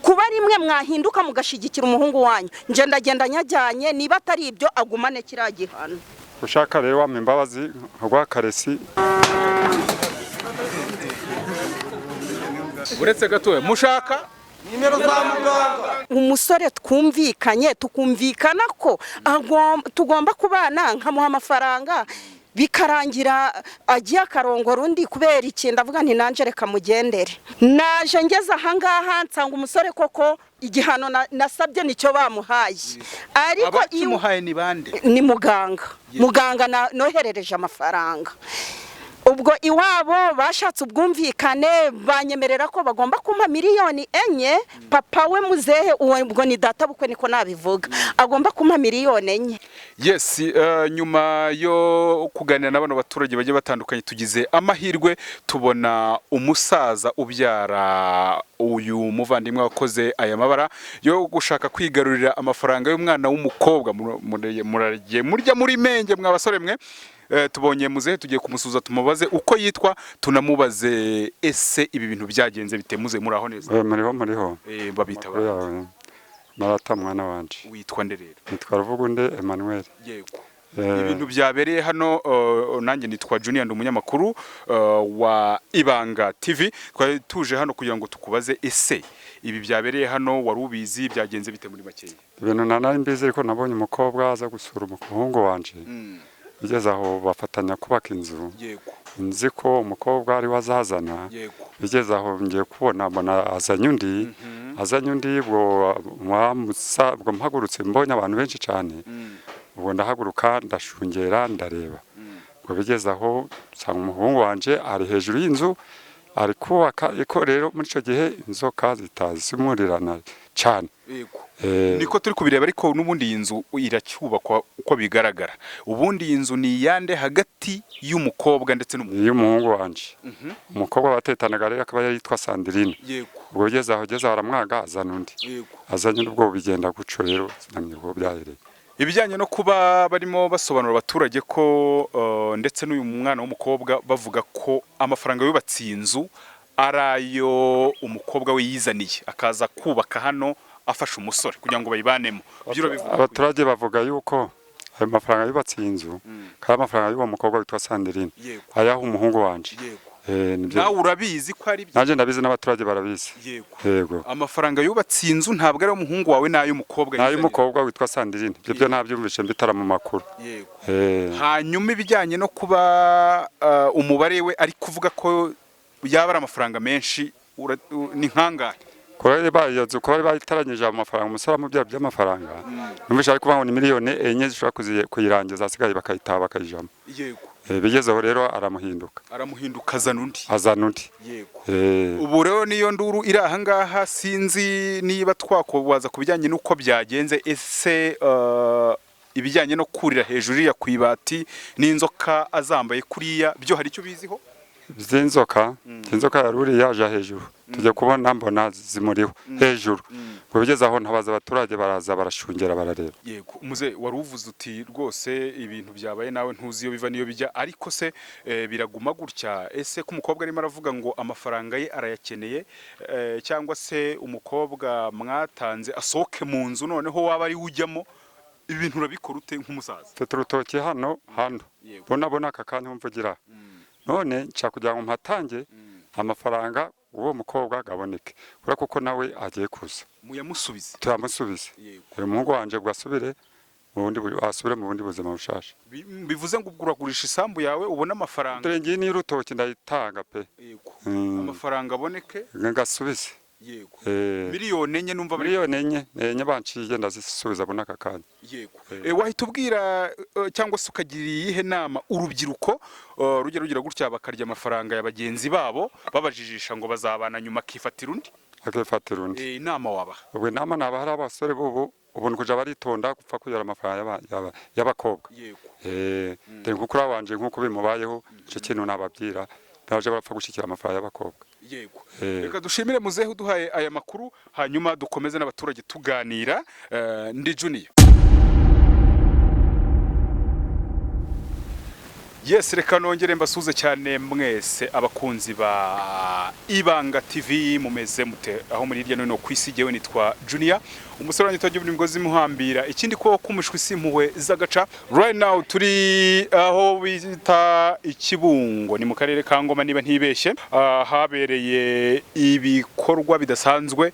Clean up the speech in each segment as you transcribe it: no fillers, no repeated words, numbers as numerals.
Kuba rimwe mwahinduka mugashigikira umuhungu wanyu, nje ndagenda nyajyanye, niba atari ibyo agumane kiriya gihano. Ushaka rero wampa imbabazi nkaguha karesi. Uretse gatoya mushaka nimero za muganga. Umusore twumvikanye, tukumvikana ko tugomba kubana, nkamuha amafaranga, bikarangira agiye akarongora undi kubera iki? Ndavuga nti nanjye reka mugendere. Naje ngeze ahangaha nsanga umusore koko igihano nasabye nicyo bamuhaye, ariko abakimuhaye ni bande? Ni muganga, muganga noherereje amafaranga. Ubwo iwabo bashatse ubwumvikane, banyemerera ko bagomba kumpa 4 miliyoni. Papa we muzehe uwo, ubwo ni data bukwe niko nabivuga, agomba kumpa 4 miliyoni. Yes, nyuma yo kuganira na bano baturage bagiye batandukanye, tugize amahirwe tubona umusaza ubyara uyu muvandimwe wakoze aya mabara yo gushaka kwigarurira amafaranga y'umwana w'umukobwa. Muragiye murya muri menge mwa basore mwe. Tubonye muzehe, tugiye kumusuza, tumubaze uko yitwa, tunamubaze ese ibi bintu byagenze bite. Muze, muraho neza? Muriho, muriho. Babita Amakuru yawe marata mwana wanje? Witwa nde rero? Nitwa Ruvugunde Emmanuel. Yego. Ibintu byabereye hano, nanjye nitwa Junior, ndi umunyamakuru wa Ibanga TV. Twari tuje hano kugira ngo tukubaze ese ibi byabereye hano wari ubizi, byagenze bite muri makeya? Ibintu nari mbizi, ariko nabonye umukobwa aza gusura umuhungu wanje, bigeze aho bafatanya kubaka inzu. Nzi ko umukobwa ari we azazana. Bigeze aho ngiye kubona mbona azanye undi, azanye undi. Ubwo ubwo mpagurutse mbonye abantu benshi cyane, ubwo ndahaguruka ndashungera ndareba. Ubwo bigeze aho nsanga umuhungu wanje ari hejuru y'inzu ari kubaka, ariko rero muri icyo gihe inzoka zitazimurirana cyane. Niko turi kubireba, ariko n'ubundi iyi nzu iracyubakwa uko bigaragara. Ubundi iyi nzu ni iyande hagati y'umukobwa ndetse n'umuhungu? Y'umuhungu wanje. Umukobwa batetanaga rero akaba yitwa Sandrine. Ubwo ugeze aho aramwaga, azana undi. Azanye undi, ubwo bigenda gutyo rero, sinamenya ubwo byahereye. Ibijyanye no kuba barimo basobanurira abaturage ko ndetse n'uyu mwana w'umukobwa bavuga ko amafaranga yubatse iyi nzu ari ayo umukobwa we yizaniye, akaza kubaka hano afasha umusore kugira ngo bayibanemo. Ibyo urabivuga? Abaturage bavuga yuko ayo mafaranga yubatse iyi nzu kandi amafaranga y'uwo mukobwa witwa Sandrine ayaha umuhungu wanje. Nibyo. Nawe urabizi ko ari byo? Nanjye ndabizi, n'abaturage barabizi. Yego. Amafaranga yubatse iyi nzu ntabwo ari ay'umuhungu wawe, n'ay'umukobwa yizaniye. N'ay'umukobwa witwa Sandrine, ibyo byo nabyumvise mbitara mu makuru. Hanyuma ibijyanye no kuba umubare we ari kuvuga ko yaba ari amafaranga menshi, ni nkangahe? Kuba bari bayoze, kuba bari bayitaranyije ayo mafaranga, umusore amubyara by'amafaranga, numvise ari kuvuga ngo ni 4 miliyoni zishobora kuyirangiza, asigaye bakayitaha bakayijamo. Bigezeho rero aramuhinduka. Aramuhinduka azana undi. Azana undi. Ubu rero niyo nduru iri aha ngaha. Sinzi niba twakubaza ku bijyanye n'uko byagenze. Ese ibijyanye no kurira hejuru iriya ku ibati n'inzoka azambaye kuriya, byo hari icyo ubiziho? By'inzoka yari yaje hejuru, tujya kubona mbona zimuriho hejuru. Ngo bigeze aho ntabaza abaturage, baraza barashungera barareba. Yego, muze, wari uvuze uti rwose ibintu byabaye nawe ntuzi iyo biva n'iyo bijya, ariko se biraguma gutya? Ese ko umukobwa arimo aravuga ngo amafaranga ye arayakeneye, cyangwa se umukobwa mwatanze asohoke mu nzu, noneho waba ari we ujyamo, ibintu urabikora ute nk'umusaza? Mfite urutoki hano hano. Bona bona aka kanya mvugira none nshaka kugira ngo mpatange amafaranga uwo mukobwa agaboneke, kubera kuko nawe agiye kuza. Muyamusubize. Turamusubize. Uyu muhungu wanje ngo asubire mu bundi asubire mu bundi buzima bushasha. Bivuze ngo ubwo uragurisha isambu yawe ubone amafaranga? Dore ngiyi ni urutoki, ndayitanga pe. Amafaranga aboneke. Ngasubize. 4 miliyoni numva bari 4 miliyoni enye banciye ndazisubiza bona aka kanya. Wahita ubwira cyangwa se ukagira iyihe nama urubyiruko rujya rugira gutya bakarya amafaranga ya bagenzi babo babajijisha ngo bazabana, nyuma akifatira undi? Akifatira undi. Inama wabaha? Ubwo inama naba hari abasore bubu ubu ni kuja baritonda gupfa kuyora amafaranga y'abakobwa. Dore nkuko wanje nkuko bimubayeho, ico kintu nababwira, baje barapfa gushikira amafaranga y'abakobwa. Reka dushimire muzehe uduhaye aya makuru, hanyuma dukomeze n'abaturage tuganira. Ndi Junior. Yes, reka nongere mbasuhuze cyane mwese abakunzi ba Ibanga TV. Mumeze mute aho muri hirya no hino ku isi? Jyewe nitwa Junior, umusore wanjye utagira imigozi imuhambira ikindi ko kumushwi si impuhwe z'agaca. Right now turi aho bita Ikibungo, ni mu karere ka Ngoma niba ntibeshye. Habereye ibikorwa bidasanzwe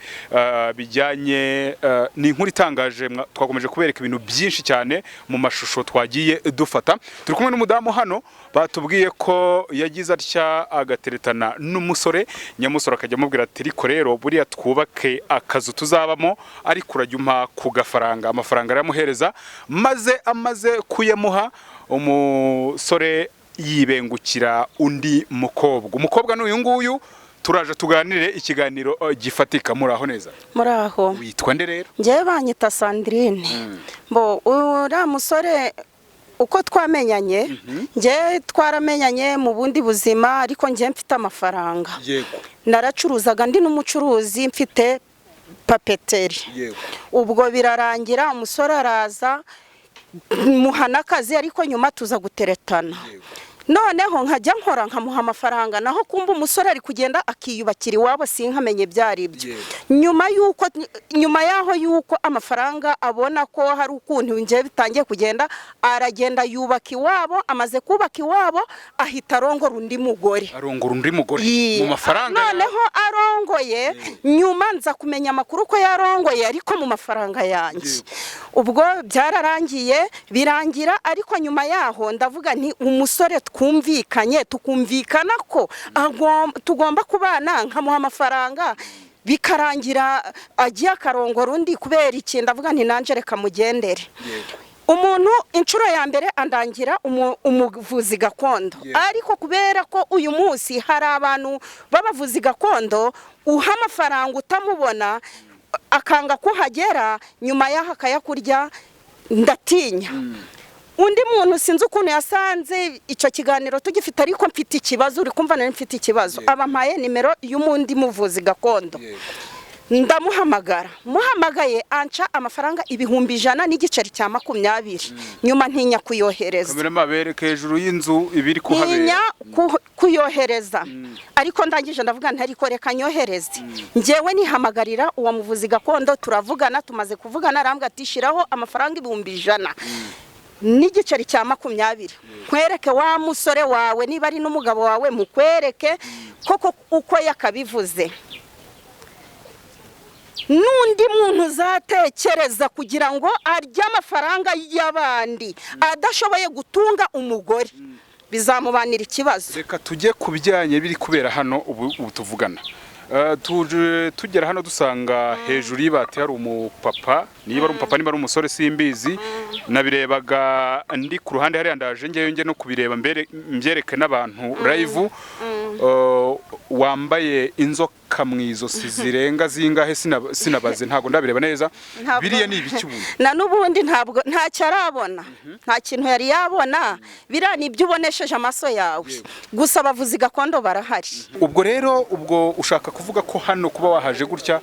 bijyanye ni inkuru itangaje. Twakomeje kubereka ibintu byinshi cyane mu mashusho twagiye dufata. Turi kumwe n'umudamu hano, batubwiye ko yagize atya agateretana n'umusore, nyamusore akajya amubwira ati: "Ariko rero buriya twubake akazu tuzabamo, ariko urajya umpa ku gafaranga." Amafaranga arayamuhereza, maze amaze kuyamuha umusore yibengukira undi mukobwa. Umukobwa ni uyu nguyu, turaje tuganire ikiganiro gifatika. Muraho neza? Muraho. Witwa nde rero? Ngewe banyita Sandrine. Bo uriya musore uko twamenyanye, ngewe twaramenyanye mu bundi buzima, ariko ngewe mfite amafaranga. Naracuruzaga, ndi n'umucuruzi, mfite papeterie. Ubwo birarangira umusore araza, muha n'akazi, ariko nyuma tuza guteretana. Noneho nkajya nkora nkamuha amafaranga, naho kumva umusore ari kugenda akiyubakira iwabo, sinkamenye ibyo ari byo. Nyuma yaho yuko amafaranga abona ko hari ukuntu ngiye bitangiye kugenda, aragenda yubaka iwabo. Amaze kubaka iwabo ahita arongora undi mugore. Arongora undi mugore mu mafaranga? Noneho arongoye, nyuma nza kumenya amakuru ko yarongoye ariko mu mafaranga yanjye. Ubwo byararangiye, birangira, ariko nyuma yaho ndavuga nti umusore twumvikanye, tukumvikana ko tugomba kubana, nkamuha amafaranga, bikarangira agiye akarongora undi, kubera iki? Ndavuga nti nanjye reka mugendere. Umuntu inshuro ya mbere andangira umuvuzi gakondo, ariko kubera ko uyu munsi hari abantu b'abavuzi gakondo uha amafaranga utamubona, akanga kuhagera, nyuma y'aho akayakurya, ndatinya. Undi muntu sinzi ukuntu yasanze icyo kiganiro tugifite, ariko mfite ikibazo, uri kumva, nari mfite ikibazo, abampaye nimero y'umundi muvuzi gakondo. Ndamuhamagara, muhamagaye anca amafaranga 100,000 n'igiceri cya 20. Nyuma ntinya kuyohereza. Kamerama, bereke hejuru y'inzu ibiri kuhabera. Ntinya kuyohereza, ariko ndangije ndavuga nti ariko reka nyohereze. Ngewe nihamagarira uwo muvuzi gakondo, turavugana. Tumaze kuvugana arambwira ati: "Shyiraho amafaranga 100,000 n'igiceri cya 20, nkwereke wa musore wawe, niba ari n'umugabo wawe mukwereke koko uko yakabivuze." N'undi muntu uzatekereza kugira ngo arye amafaranga y'abandi adashoboye gutunga umugore, bizamubanira ikibazo. Reka tujye ku bijyanye biri kubera hano ubu tuvugana. Tuje tugera hano dusanga hejuru y'ibati hari umupapa, niba ari umupapa niba ari umusore simbizi, nabirebaga ndi ku ruhande hariya. Ndaje ngewe njye no kubireba mbere mbyereke n'abantu live. Wambaye inzoka mu izosi zirenga zingahe? Sinabaze, ntabwo ndabireba neza. Biriya ni ibiki ubundi? Na n'ubundi ntabwo ntacyo arabona, nta kintu yari yabona. Biriya ni ibyo ubonesheje amaso yawe gusa, abavuzi gakondo barahari. Ubwo rero ubwo ushaka kuvuga ko hano kuba wahaje gutya,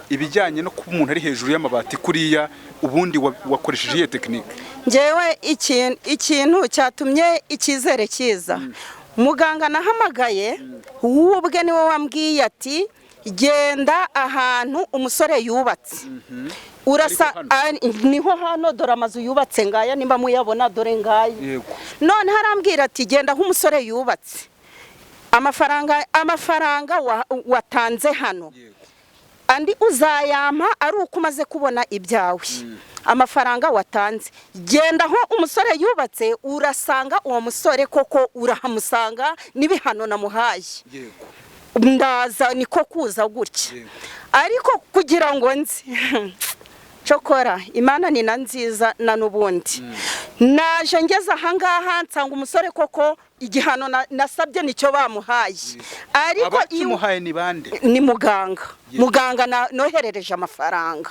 ibijyanye no kuba umuntu ari hejuru y'amabati kuriya, ubundi wakoresheje iyihe technique? Ngewe ikintu cyatumye icyizere kiza, muganga nahamagaye we ubwe niwe wambwiye ati: "Genda ahantu umusore yubatse urasa." Ariko hano? Niho hano, dore amazu yubatse ngaya, nimba muyabona, dore ngaya. None arambwira ati: "Genda aho umusore yubatse, amafaranga watanze hano, andi uzayampa ari uko umaze kubona ibyawe. Amafaranga watanze, genda aho umusore yubatse, urasanga uwo musore koko, urahamusanga n'ibihano namuhaye." Ndaza, niko kuza gutya. Ariko kugira ngo nzi cokora, Imana ni na nziza. Na n'ubundi naje ngeze ahangaha nsanga umusore koko igihano nasabye nicyo bamuhaye, ariko Abakimuhaye ni bande? Ni muganga, muganga noherereje amafaranga.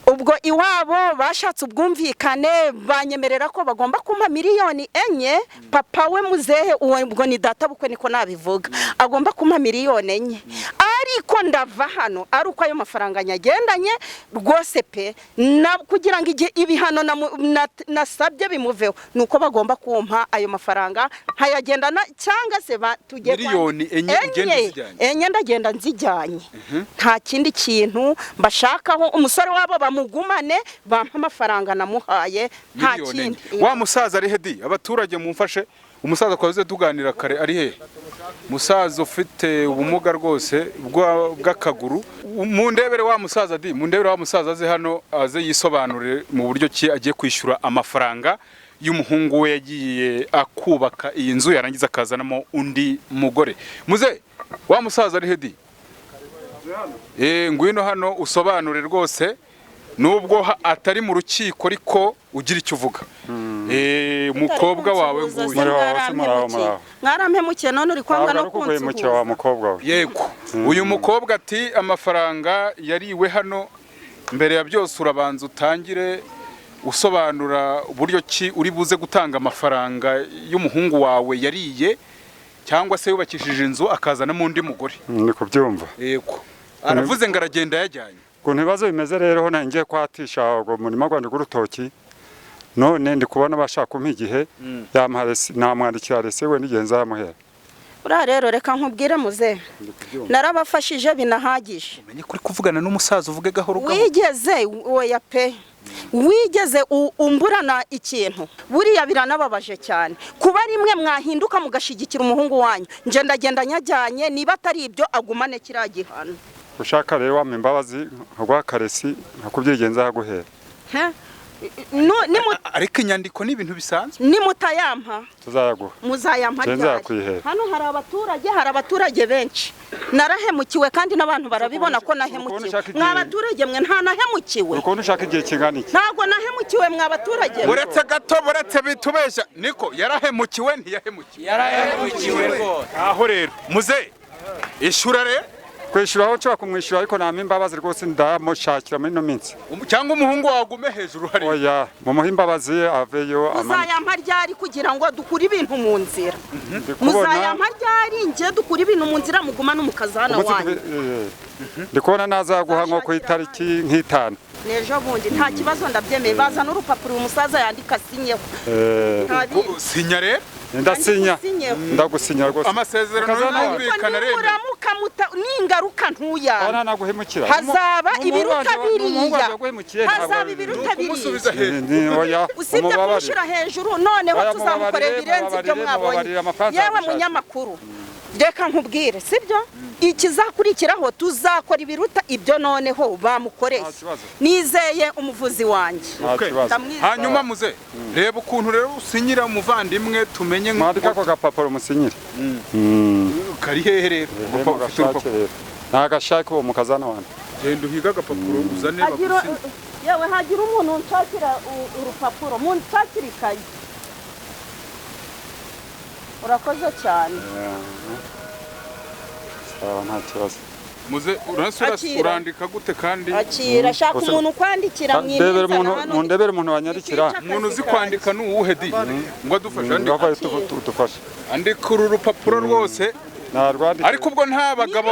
Ubwo iwabo bashatse ubwumvikane, banyemerera ko bagomba kumpa 4 miliyoni. Papa we muzehe, uwo ubwo ni data bukwe, niko nabivuga, agomba kumpa 4 miliyoni, ariko Ariko ndava hano ari uko ayo mafaranga nyagendanye rwose pe, kugira ngo igihe ibihano nasabye bimuveho, ni uko bagomba kumpa ayo mafaranga nkayagendana, cyangwa se tujye Miliyoni 4 ugenda uzijyanye? 4 ndagenda nzijyanye, nta kindi kintu mbashakaho. Umusore wabo bamugumane, bampa amafaranga namuhaye, nta Miliyoni kindi. 4. Wa musaza ari he di? Abaturage mumfashe, umusaza twahoze tuganira kare ari he? Musaza ufite ubumuga rwose bw'akaguru, mundebere wa musaza di, mundebere wa musaza aze hano, aze yisobanure mu buryo ki agiye kwishyura amafaranga y'umuhungu we yagiye akubaka iyi nzu, yarangiza akazanamo undi mugore. Muze, wa musaza ari he di? Ngwino hano usobanure rwose, nubwo atari mu rukiko ariko ugira icyo uvuga. Umukobwa wawe nguyu. Mwarampemukiye none uri kwanga no kunsuhuza. Wa mukobwa we. Yego. Uyu mukobwa ati amafaranga yariwe hano, mbere ya byose urabanza utangire usobanura uburyo ki uri buze gutanga amafaranga y'umuhungu wawe yariye, cyangwa se yubakishije inzu akazanamo undi mugore. Ni kubyumva. Yego. Aravuze ngo aragenda yajyanye. Ukuntu ibibazo bimeze rero, ngiye kwatisha ubwo murima gwanjye gw'urutoki, none ndi kubona bashaka kumpa igihe, namwandikira rese we n'igihe nzamuhera. Uriya rero reka nkubwire muze, narabafashije binahagije. Umenye kuri kuvugana n'umusaza uvuge gahoro gahoro. Wigeze oya pe, wigeze umburana ikintu, buriya biranababaje cyane kuba rimwe mwahinduka mugashigikira umuhungu wanyu. Nje ndagenda nyajyanye, niba atari ibyo agumane kiriya gihano. Ushaka rero wampa imbabazi nkaguha karesi nkakubyigenza haguhera. Ariko inyandiko ni ibintu bisanzwe. Nimutayampa tuzayaguha, muzayampa ryari? Hano hari abaturage, hari abaturage benshi. Narahemukiwe kandi n'abantu barabibona ko nahemukiwe. Mwa baturage mwe nta nahemukiwe. Ukuntu ushaka igihe kingana iki? Ntabwo nahemukiwe mwa baturage. Uretse gato, buretse bitubeshya, niko yarahemukiwe ntiyahemukiwe. Yarahemukiwe rwose. Aho rero muze ishyura rero. Kwishyura aho nshobora kumwishyura, ariko nampa imbabazi rwose ndamushakira muri ino minsi. Cyangwa umuhungu wawe agume hejuru hariya. Oya, mumuhe imbabazi aveyo. Muzayampa ryari kugira ngo dukure ibintu mu nzira? Muzayampa ryari nje dukure ibintu mu nzira, mugumane umukazana wanyu? Ndi kubona nazaguha nko ku itariki nk'itanu. Nejo bundi nta kibazo ndabyemeye, bazana urupapuro umusaza yandika asinyeho. Sinya rero. Ndasinya, ndagusinya rwose. Amasezerano yumvikana rero. Uramuka ningaruka ntuyana. Ona naguhemukira. Hazaba ibiruta biriya. Hazaba ibiruta biriya. Usibye kumushyira hejuru noneho tuzamukorera ibirenze ibyo mwabonye. Yewe munyamakuru, reka nkubwire, sibyo? Ikizakurikiraho tuzakora ibiruta ibyo noneho bamukoreye. Nizeye umuvuzi wanjye. Hanyuma muze reba ukuntu rero usinyira umuvandimwe, tumenye mwandika ako gapapuro musinyire. Kari hehe rero? Nagashaka uwo mukazana wanjye. Genda uhiga agapapuro uzane bagusinye. Yewe hagira umuntu unshakira urupapuro, munshakira ikayi. Urakoze cyane. Nta kibazo. Muze urandika gute kandi? Akira, shaka umuntu ukwandikira mwimizana hano. Mundebere umuntu wanyandikira. Umuntu uzi kwandika ni uwuhe di? Ngo adufashe andika. Andika uru rupapuro rwose. Ariko ubwo nta bagabo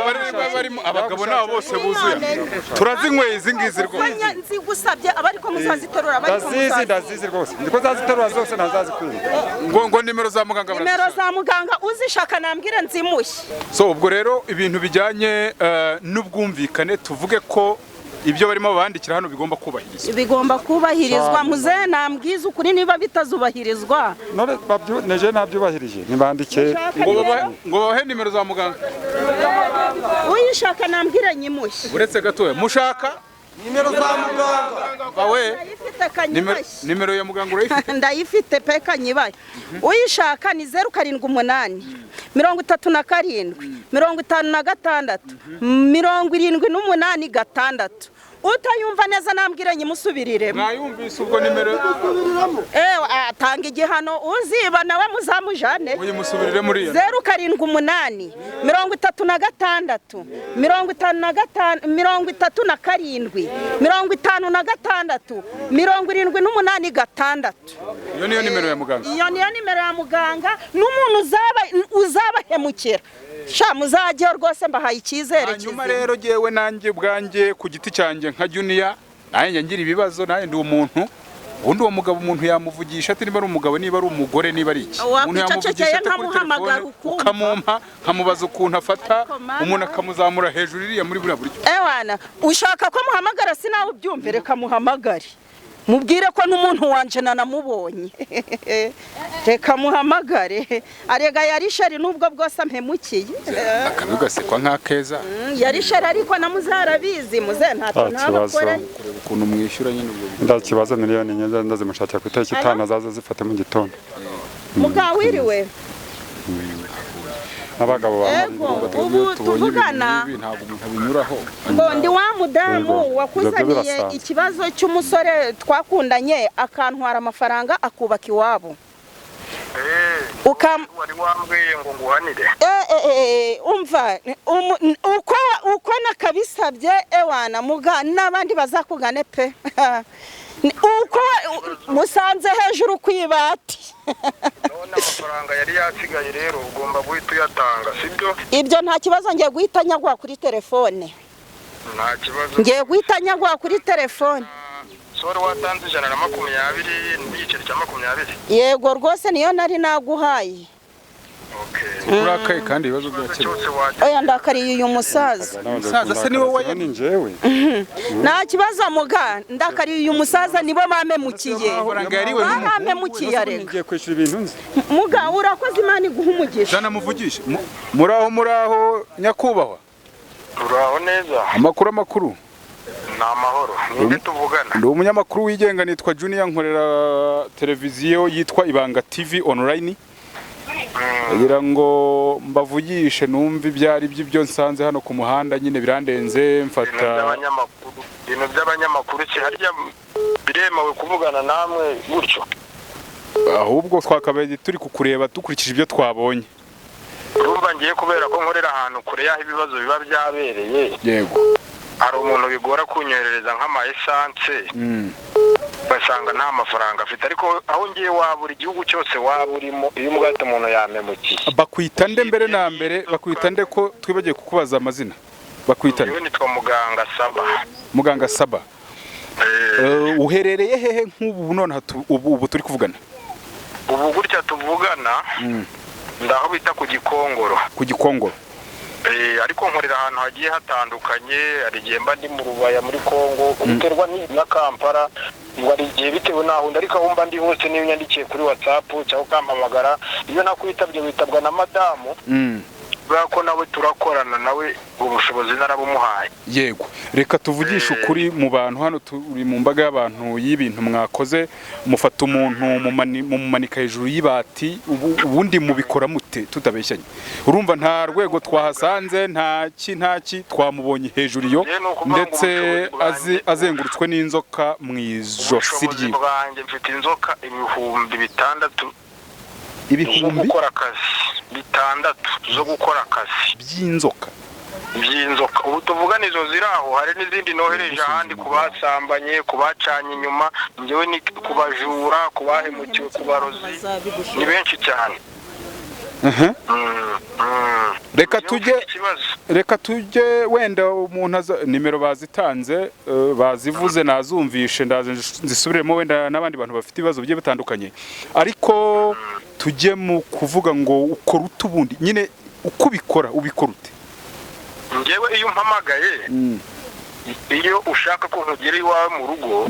barimo, abagabo nabo bose buzuye. Turazinyweye izi ngizi rwose. Nzigusabye abariko muzaziterura, abariko muzazi. Ndazizi rwose. Ndiko zaziterura zose ntazazikwiye. Ngo nimero za muganga barazishaka. Nimero za muganga uzishaka nambwire nzimushye. So ubwo rero ibintu bijyanye n'ubwumvikane, tuvuge ko ibyo barimo bandikira hano bigomba kubahirizwa. Bigomba kubahirizwa muze nambwiza ukuri niba bitazubahirizwa. None neje nabyubahirije nibandike ngo bahe nimero za muganga. Uyishaka nambwire nyimushye. Uretse gatoya mushaka nimero za muganga. Bawe nimero ya muganga urayifite? Ndayifite pe kanyibaye. Uyishaka ni 078 37 56 78 6. Utayumva neza nambwire nyimusubiriremo. Mwayumvise ubwo nimero? Atanga igihano uziba nawe muzamujane. Uyimusubirire muri iyo. 078 36 55 37 56 78 6. Iyo niyo nimero ya muganga. Iyo niyo nimero ya muganga n'umuntu uzabahemukira. Sha, muzajyeho rwose, mbahaye icyizere Hanyuma kizima. rero jyewe nanjye ubwanjye ku giti cyanjye nka Junior, nanjye njya ngira ibibazo, nanjye ndi umuntu. Ubundi uwo mugabo umuntu yamuvugisha ati niba ari umugabo, niba ari umugore, niba ari iki? Umuntu Wakwicecekeye yamuvugisha ate kuri nkamuhamagara telefone, ukumva. ukamumpa nkamubaza ukuntu afata Ariko mana umuntu we. akamuzamura hejuru iriya muri buriya buryo? Ewana, ushaka ko muhamagara? Sinawe ubyumve, reka muhamagare, mubwire ko n'umuntu wanje nanamubonye. Reka muhamagare. Arega yari chéri, nubwo bwose ampemukiye. Akabi gasekwa nk'akeza. Yari chéri, ariko na muzehe arabizi. Muzehe ntacyo Nta kibazo. ntabakore. Kureba ukuntu mwishyura nyine ubwo. Nta kibazo, 1,000,000 ndazimushakira ku itariki 5, azaza zifate mu gitondo. Mugawiriwe. N'abagabo ba Ego, ubu Iyo tubonye ibintu tuvugana nk'ibi, ntabwo umuntu abinyuraho. Ngo ndi wa mudamu Yego, ibyo byo wakuzaniye birasanzwe. ikibazo cy'umusore twakundanye, akantwara amafaranga, akubaka iwabo. Wari wambwiye ngo nguhanire. Umva, uko nakabisabye, ewana muga, n'abandi bazakugane pe. Uko musanze hejuru ku ibati. None amafaranga yari yasigaye rero ugomba guhita uyatanga, sibyo? Ibyo nta kibazo, ngiye guhita nyaguha kuri telefone. Nta kibazo. Ngiye guhita nyaguha kuri telefone. Sore, watanze 120 n'igiceri cya 20. Yego rwose, niyo nari naguhaye. Okay. Urakaye kandi ibibazo Ikibazo byakemutse. cyose wagira. Oya, ndakariye uyu musaza. Umusaza se niwe waye- Ni njyewe. Nta kibazo muga, ndakariye uyu musaza, nibo bamemukiye. Amafaranga yariwe n'umuhungu. Barampemukiye arega. Ngiye kwishyura ibintu nzi. Muga, urakoze, Imana iguha umugisha. Jana muvugishe. Muraho, muraho nyakubahwa. Uraho neza. Amakuru, amakuru? Ni amahoro. Ninde tuvugana? Ndi umunyamakuru wigenga, nitwa Junior, nkorera televiziyo yitwa Ibanga TV Online. Kugira ngo mbavugishe numve ibyo ari byo, ibyo nsanze hano ku muhanda nyine birandenze. Ibintu Mfata by'abanyamakuru, ibintu by'abanyamakuru ki harya biremewe kuvugana namwe gutyo? Ahubwo twakabaye turi kukureba dukurikije ibyo twabonye. Urumva, ngiye kubera ko nkorera ahantu kure y'aho ibibazo biba byabereye, hari umuntu bigora kunyoherereza nk'ama essence, ugasanga nta mafaranga afite. Ariko aho ngiye, waba igihugu cyose waba urimo, iyo umwate umuntu yamemukiye. Bakwita nde mbere na mbere? Bakwita nde, ko twibagiwe kukubaza amazina? Bakwita nde? Yewe, nitwa Muganga Saba. Muganga Saba. Uherereye hehe nk'ubu nonaha ubu turi kuvugana? Ubu gutya tuvugana, ndaho bita ku Gikongoro. Ku Gikongoro. Ariko nkorera ahantu hagiye hatandukanye. Hari igihe mba ndi mu Rubaya muri Kongo, biterwa na Kampala ngo, hari igihe bitewe n'aho ndi. Ariko aho mba ndi hose, niyo unyandikiye kuri WhatsApp cyangwa ukampamagara, iyo nakwitabye witabwa na madamu, kubera ko nawe turakorana, nawe ubushobozi narabumuhaye. Yego, reka tuvugishe ukuri mu bantu hano, turi mu mbaga y'abantu, y'ibintu mwakoze, mufata umuntu mumumanika hejuru y'ibati. Ubundi mubikora mute tutabeshyanye? Urumva nta rwego twahasanze, nta ki, nta ki, twamubonye hejuru iyo Njye ni ukuvuga ngo ndetse ubushobozi bwanjye- azengurutswe n'inzoka mu ijosi Ubushobozi ryiwe. bwanjye, mfite inzoka 6000 zo Ibihumbi gukora akazi, 6 zo gukora akazi. By'inzoka? By'inzoka. Ubu tuvugana izo ziri aho, hari n'izindi nohereje ahandi ku basambanye, ku bacanye inyuma, njyewe ni ku bajura, ku bahemukiwe, ku barozi, ni benshi cyane. Reka Njyewe tujye mfite ikibazo. Reka tujye wenda umuntu aza nimero bazitanze, bazivuze, nazumvishe, ndaze nzisubiremo, wenda n'abandi bantu bafite ibibazo bigiye bitandukanye. Ariko tujye mu kuvuga ngo ukora ute ubundi nyine, uko ubikora, ubikora ute? Njyewe iyo umpamagaye, iyo ushaka ko nkugera iwawe mu rugo,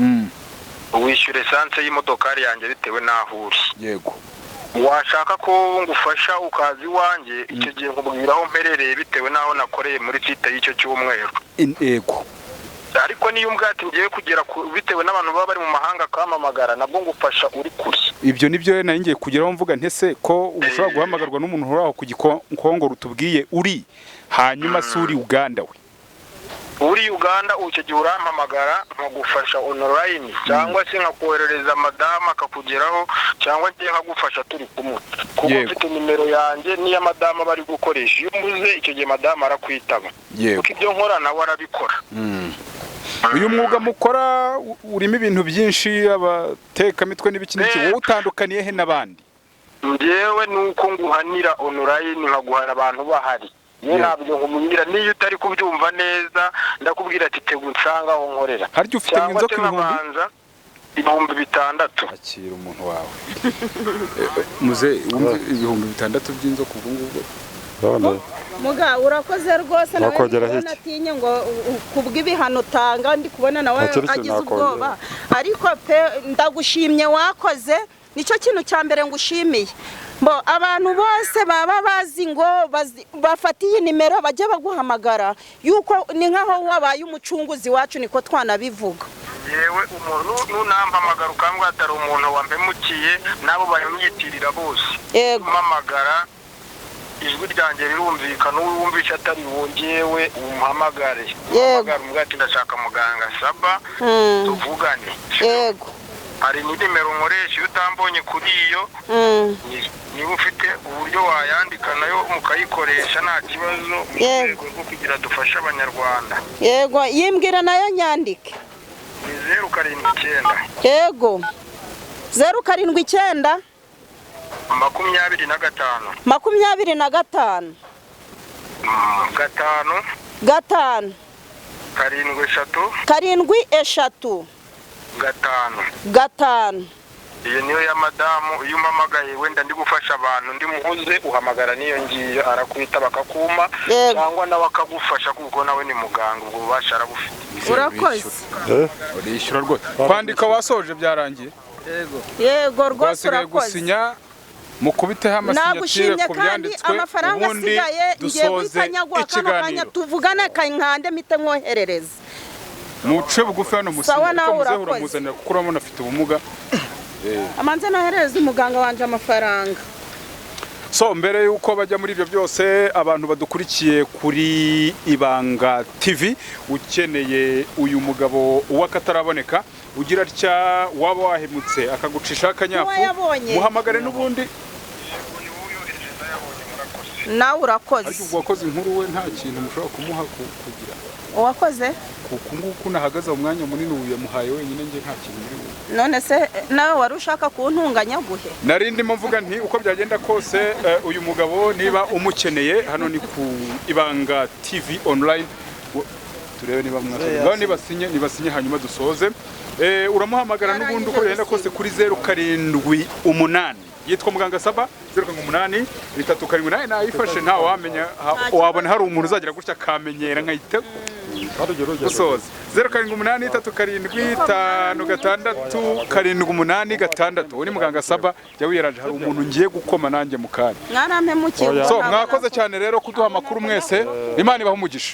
wishyura essence y'imodokari yanjye bitewe n'aho uri. Washaka ko ngufasha ukaza iwanjye, icyo gihe nkubwira aho mperereye bitewe n'aho nakoreye muri site y'icyo cyumweru. Ariko niyo umbwira ati ngiye kugera ku, bitewe n'abantu baba bari mu mahanga, akampamagara, nabwo ngufasha uri kure. Ibyo nibyo nari ngiye kugeraho, mvuga ntese ko ushobora guhamagarwa n'umuntu uri aho ku Gikongoro tubwiye uri, hanyuma si uri Uganda we? Uri Uganda, icyo gihe urampamagara nkagufasha online, cyangwa se nkakoherereza madamu akakugeraho, cyangwa ngiye nkagufasha turi kumwe, kuko mfite nimero yanjye n'iya madamu bari gukoresha. Iyo umbuze, icyo gihe madamu arakwitaba, kuko ibyo nkora nawe arabikora. Uyu mwuga mukora urimo ibintu byinshi, abatekamitwe n'ibiki n'iki, wowe utandukaniye he n'abandi? Njyewe ni uko nguhanira online, nkaguhana abantu bahari. Niyo ntabyo nkumubwira, niyo utari kubyumva neza ndakubwira ati tega unsanga aho nkorera. Harya ufite Cyangwa inzoka se ibihumbi? nkabanza 6000. Akira umuntu wawe. Muze wumve 6000 by'inzoka ubwo ngubwo. Urabona? Muga urakoze rwose, nawe Wakongeraho ndikubona iki? atinye ngo kubw'ibihano utanga, ndi kubona nawe Nta kindi kintu agize nakongera. ubwoba, ariko pe ndagushimye wakoze, nicyo kintu cya mbere ngushimiye. Bo abantu bose baba bazi ngo bafate iyi nimero bajye baguhamagara, yuko ni nkaho wabaye umucunguzi wacu, niko twanabivuga. Yewe umuntu nunampamagara ukambwira atari umuntu wampemukiye, nabo bamwiyitirira bose. Yego. Umpamagara ijwi ryanjye rirumvikana, uwo wumvishe atari wongewe umuhamagare. Yego. Uhamagare umubwire ati ndashaka muganga Saba tuvugane. Yego. Hari n'inimero nkoresha iyo utambonye kuri iyo, niba ufite uburyo wayandika nayo mukayikoresha nta kibazo, mu Yego. rwego rwo kugira dufashe Abanyarwanda. Yego, yimbwira nayo nyandike. Ni 079. Yego, 079. 25. 25. 5. 5. 7 3. 7 3. 5. 5. Iyo niyo ya madamu. Iyo umpamagaye wenda ndi gufasha abantu ndi muhuze, uhamagara n'iyo ngiyo arakwita bakakuma, Yego. cyangwa nawe akagufasha kuko nawe ni muganga, ubwo bubasha arabufite. Urakoze. Urishyura rwose. Kwandika wasoje byarangiye. Yego rwose, Wasigaye urakoze. gusinya, mukubiteho amasinyatire Nagushimye ku kandi byanditswe, amafaranga ubundi asigaye ngiye dusoze guhita nyaguha kano kanya ikiganiro. tuvugane, kankande mpite nkoherereza. Muce bugufi hano musinye, Sawa, nawe kuko muzehe urakoze. uramuzanira kuko urabona afite ubumuga. Amanze noherereza umuganga wanje amafaranga. So mbere yuko bajya muri ibyo byose, abantu badukurikiye kuri Ibanga TV, ukeneye uyu mugabo w'akataraboneka ugira atya, waba wahemutse akagucishaho akanyafu, Uwayabonye. muhamagare n'ubundi. Nawe urakoze. Ariko ubwo wakoze inkuru we nta kintu mushobora kumuha kugira Uwakoze kuku nguku nahagaze mu mwanya munini ubu yamuhaye wenyine, njye nta kintu muri ubu. None se nawe wari ushaka kuntunganya guhe? Nari ndimo mvuga nti uko byagenda kose, uyu mugabo niba umukeneye, hano ni ku Ibanga TV online. Turebe niba mwasabye, nibasinye nibasinye hanyuma dusoze. Uramuhamagara n'ubundi uko byagenda kose kuri 078, yitwa muganga Saba, 078 3 7 nayifashe ntawamenya, wabona hari umuntu uzagira gutya akamenyera nkahita gusoza. 078 3 7 5 6 7 8 6. Uwo ni muganga Saba, jya wiyaranje, hari umuntu ngiye gukoma nanjye mu kanya. Mwarampemukiye. So mwakoze cyane rero kuduha amakuru mwese, Imana ibahe umugisha.